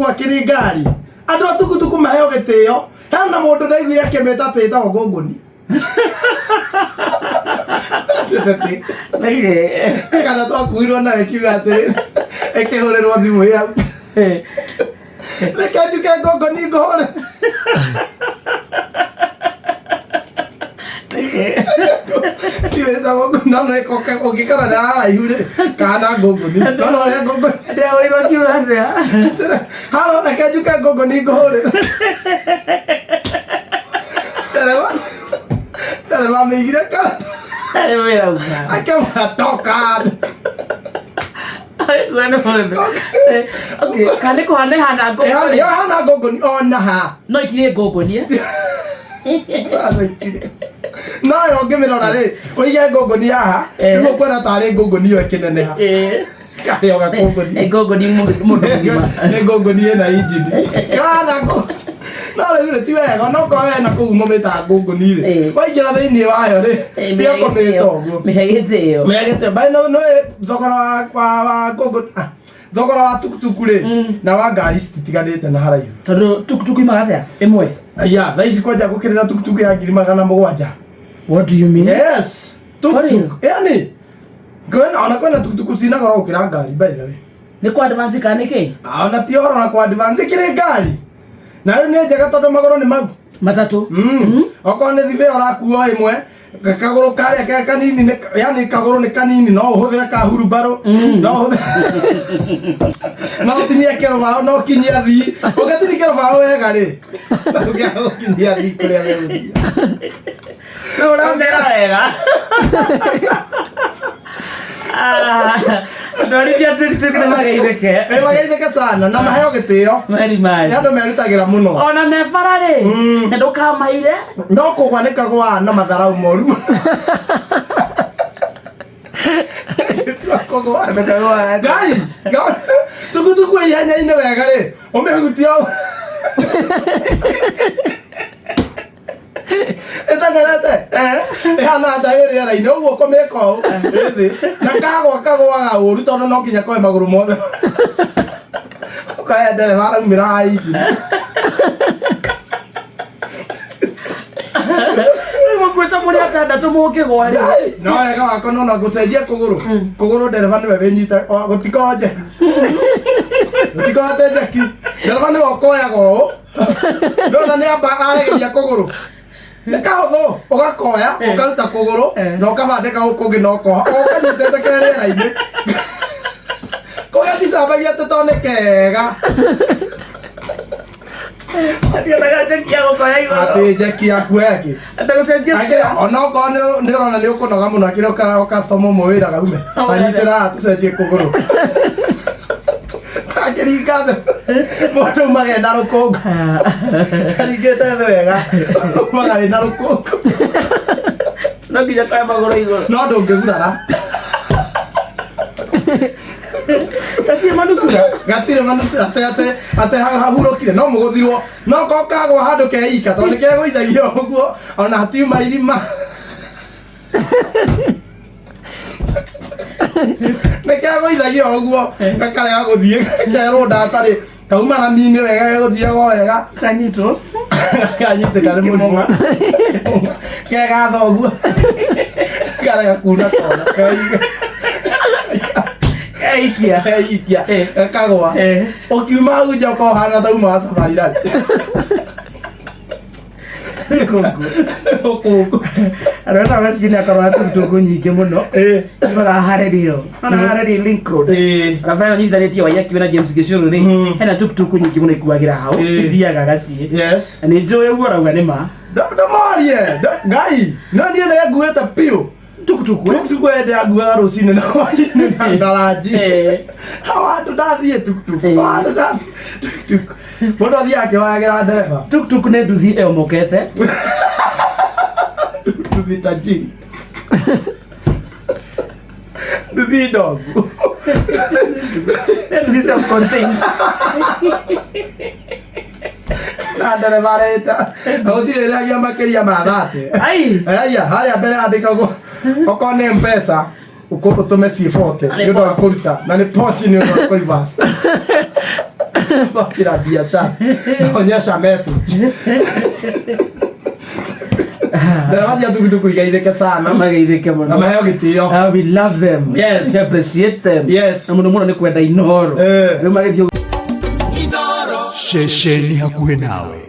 Akĩrĩ ngari, andũ a tukutuku maheo gĩtĩo. Hena mũndũ ndaiguire akĩmĩta atĩ ĩtagwo ngũngũni. Nĩkĩ? Kana twakuirwo nayo ĩkiuga atĩrĩ, ĩkĩhũrĩrwo thimũ ĩ hau, "Reke njuke ngũngũni ngũhũre." Nĩkĩ? Ĩtagwo ngũngũni, no no ũngĩkora nĩ haraihu rĩ, kana ngũngũni, no no ũrĩa ngũngũni. Ndĩahũrirwo kiuga atĩa? Halo, reke njuke ngũngũni ngũhũrĩre. Ndereba ndereba amĩigire kando. Nĩ wĩra uga. Akĩmwĩra, "Toka." We nĩ mũndũ. Okay, kana nĩ kũhana ĩhana ngũngũni? Ĩyo hana ngũngũni ona ha. No itirĩ ngũngũni, eh? No yo ũngĩmĩrora rĩ, ũige ngũngũni haha, nĩguo kuona tarĩ ngũngũni ĩyo ĩkĩneneha. Karĩ o gakũngũni. Nĩ ngũngũni mũndũ mũgima. Nĩ ngũngũni ĩna injini. Kana ngũngũni. No rĩu rĩ ti wega, no korwo wena kũu mũmĩtaga ngũngũni rĩ. Waingĩra thĩinĩ wayo rĩ, tiga kũmĩta ũguo. Mĩhe gĩtĩo. Mĩhe gĩtĩo. By no no thogora wa ngũngũni, ah, thogora wa tukutuku rĩ na wa ngari cititiganĩte na haraihu. Tondũ tukutuku imaga atĩa? Ĩmwe. Aya, thaa ici kwanja gũkĩrĩra tukutuku ya 700,000. What do you mean? Yes. For real? Tuktuk. Yani kwĩna ona kwĩna tukutuku cina goro gũkĩra ngari, by the way. Nĩ kwa advance kana nĩ kĩ? Ah, ona ti ũhoro na kwa advance kĩrĩ ngari. Na rĩu nĩ njega tondũ magũrũ nĩ mau. Matatũ. Okorwo nĩ thibĩ ũrakuo ĩmwe, kagũrũ karĩa ke kanini nĩ yani kagũrũ nĩ kanini, no ũhũthĩre ka hurumbarũ, no ũhũthĩre, no ũtinie kĩrũbaũ, no ũkinyie athii. Ũngĩtinia kĩrũbaũ wega rĩ, ũngĩaga gũkinyia athii kũrĩa megũthiĩ. Rĩu ũramera wega. Ah, atwarithia tuktuk nĩ mageithĩke. Ĩ, mageithĩke sana na maheo gĩtĩo. Very much. Nĩ andũ merutagĩra mũno. Ona me bara rĩ, na ndũkamaire. No kũgwa nĩ kagwa na matharau moru. Kũgwa. Ndũkagwa. Ngai, tukutuku ĩ ihenya-inĩ wega rĩ, ũmĩhutie ĩteng'erete ĩhana ta ĩ rĩera-inĩ ũguo kũmĩka ũũ ĩ thĩ na kagwa kagwaga ũru tondũ no nginya koe magũrũ mothe, ũkaya ndereba araumĩra haha injini. Rĩu mũkuĩte mũrĩ atandatũ mũngĩgwa rĩ. No wega wakwa no na gũcenjia kũgũrũ kũgũrũ, ndereba nĩwe wĩnyita, gũtikorwo njeki, gũtikorwo atĩ njeki, ndereba nĩwe ũkoyaga ũũ. Ndona nĩ amba aregeria kũgũrũ, nĩ kahũthũ, ũgakoya ũkaruta kũgũrũ na ũkabandĩka gũkũ kũngĩ na ũkoha o kanyitĩte ke rĩera-inĩ. Kũgĩticambagia atĩ to nĩ kega. Ndionaga njeki ya gũkoya igũrũ. Atĩ njeki yaku ĩngĩ. Ndagũcenjia. Akĩra ona okorwo nĩ ũrona nĩ ũkũnoga mũno, akĩra ũkara o customer ũmwe wĩra gaume anyitĩra haha tũcenjie kũgũrũ. Akĩringa thĩ, mũndũ umaga ena rũkũngũ, karingĩte thĩ wega, umaga wĩna rũkũngũ. No nginya koya magũrũ igũrũ. No ndũngĩgurara. Gatirĩ manusura. Gatirĩ manusura, atĩ atĩ atĩ hahurũkire no mũgũthirwo, no ko kagwa handũ keika tondũ nĩ kegũithagia ũguo, ona hatiuma irima, nĩ kegũithagia ũguo, gakarega gũthiĩ, kerwo ndatarĩ kauma rami-inĩ wega, gegũthiaga o wega. Kanyitwo. Kanyitĩka nĩ mũrimũ kegatha ũguo, karega kuna kona. Eikia. Keikia. Gakagwa. Ũkiuma hau nja ũkohana ta uma wa safari rally. Rũkũngũ. Andũ arĩa gacini akorwo na tukutuku nyingĩ mũno. Yumaga Hareri ĩyo. Nona Hareri Link Road. Barabara ĩyo nyitithanĩtie Waiyaki na James Gĩcũrũ rĩ. Hena tukutuku nyingĩ mũno ikuagĩra hau. Ithiaga gaciĩ. Na nĩ njũĩ ũguo ũrauga nĩ ma. Ndũmorie Ngai, no niĩ nĩ nguĩte biũ. Tukutuku. Eh? Tukutuku ende anguaga rũcinĩ na hwainĩ na lunch. Hau handũ ndathiĩ tukutuku. Hau handũ ndathiĩ tukutuku. Mũndũ athiaga akĩhoyagĩra ndereba. Tukutuku nĩ nduthi ĩomokete. Nduthi tajiri. Nduthi ndogu. Nĩ nduthi self contained. Na ndereba areta. Gũtirĩ ĩrĩhagia makĩria ma 30. Ai. Aya, harĩa mbere andĩkagwo okorwo nĩ Mpesa ũtũme C40 nĩ ũndũ wa kũruta na nĩ poti nĩ ũndũ wa kũreverse. Pochi la biashara naonyesha message. Ndereba cia tukutuku igeithĩke sana. Mageithĩke mũno. Na maheo gĩtĩo. Ah, we love them. Yes. We appreciate them. Yes. Na mũno mũno nĩ kwenda Inoro. Eh. Rĩu magĩthiĩ Ceceni hakuhĩ nawe.